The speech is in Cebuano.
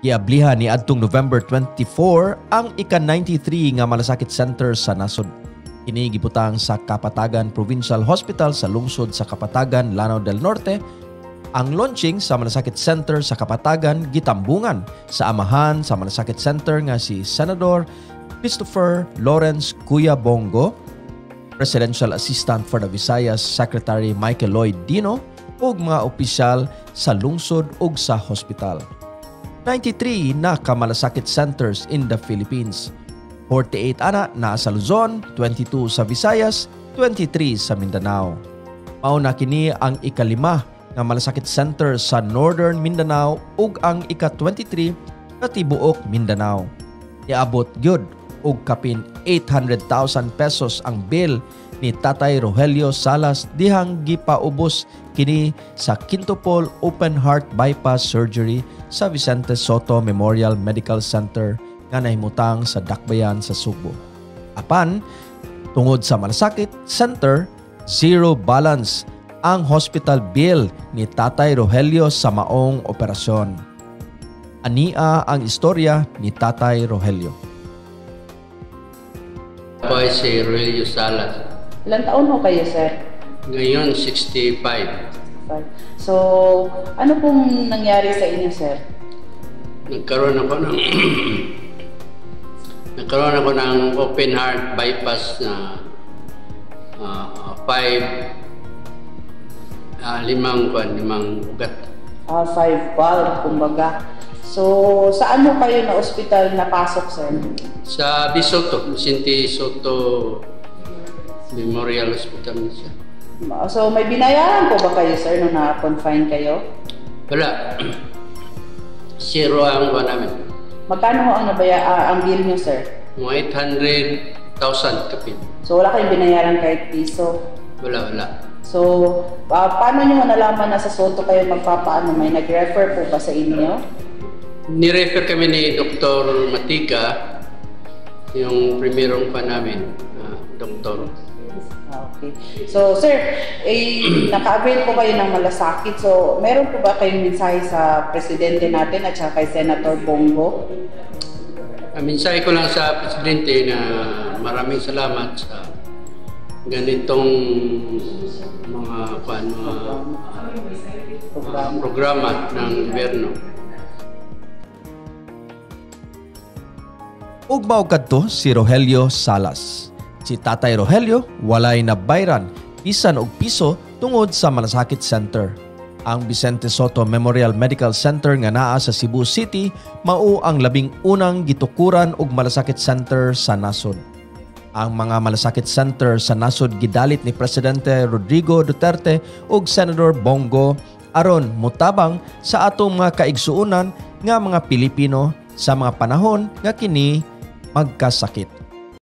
Giablihan ni adtong November 24 ang ika-93 nga Malasakit Center sa nasod. Kini gibutang sa Kapatagan Provincial Hospital sa lungsod sa Kapatagan, Lanao del Norte. Ang launching sa Malasakit Center sa Kapatagan gitambungan sa amahan sa Malasakit Center nga si Senador Christopher Lawrence Kuya Bong Go, Presidential Assistant for the Visayas Secretary Michael Lloyd Dino ug mga opisyal sa lungsod ug sa hospital. 93 na ka Malasakit Centers in the Philippines. 48 ana naa sa Luzon, 22 sa Visayas, 23 sa Mindanao. Mao na kini ang ikalima nga Malasakit Center sa Northern Mindanao ug ang ika-23 sa tibuok Mindanao. Niabot gyud og kapin 800,000 pesos ang bill ni Tatay Rogelio Salas dihang gipaubos kini sa quintuple open heart bypass surgery sa Vicente Sotto Memorial Medical Center nga nahimutang sa Dakbayan sa Sugbo. Apan, tungod sa Malasakit Center, zero balance ang hospital bill ni Tatay Rogelio sa maong operasyon. Ania ang istorya ni Tatay Rogelio. Ako ay si Rogelio Salas. Ilang taon ho kayo, sir? Ngayon, 65. Five. So, ano pong nangyari sa inyo, sir? Nagkaroon ako ng open heart bypass na five limang kwan, limang ugat. Ah, five valve, kumbaga. So, saan ho kayo na ospital napasok, sir? Sa V. Sotto, Vicente Sotto Memorial Hospital siya. So, may binayaran po ba kayo, sir, nung na-confine kayo? Wala. Zero ang kuha namin. Magkano ho ang bill niyo, sir? Mga 800,000 kapin. So, wala kayong binayaran kahit piso? Wala, wala. So, paano niyo nalaman na sa Sotto kayo magpapaano? May nag-refer po ba sa inyo? Ni-refer kami ni Dr. Matika, yung primerong pa namin, doktor. Ah, okay. So, sir, eh, naka-avail po kayo ng Malasakit. So, meron po ba kayong mensahe sa presidente natin at saka kay Senator Bong Go? Ang mensahe ko lang sa presidente na maraming salamat sa ganitong mga kuan, mga Programa. Programa ng gobyerno. Ug mao kadto si Rogelio Salas. Si Tatay Rogelio walay nabayran bisan og piso tungod sa Malasakit Center. Ang Vicente Sotto Memorial Medical Center nga naa sa Cebu City mao ang labing unang gitukuran og Malasakit Center sa nasod. Ang mga Malasakit Center sa nasod gidalit ni Presidente Rodrigo Duterte ug Senator Bong Go aron motabang sa atong mga kaigsuonan nga mga Pilipino sa mga panahon nga kini magkasakit.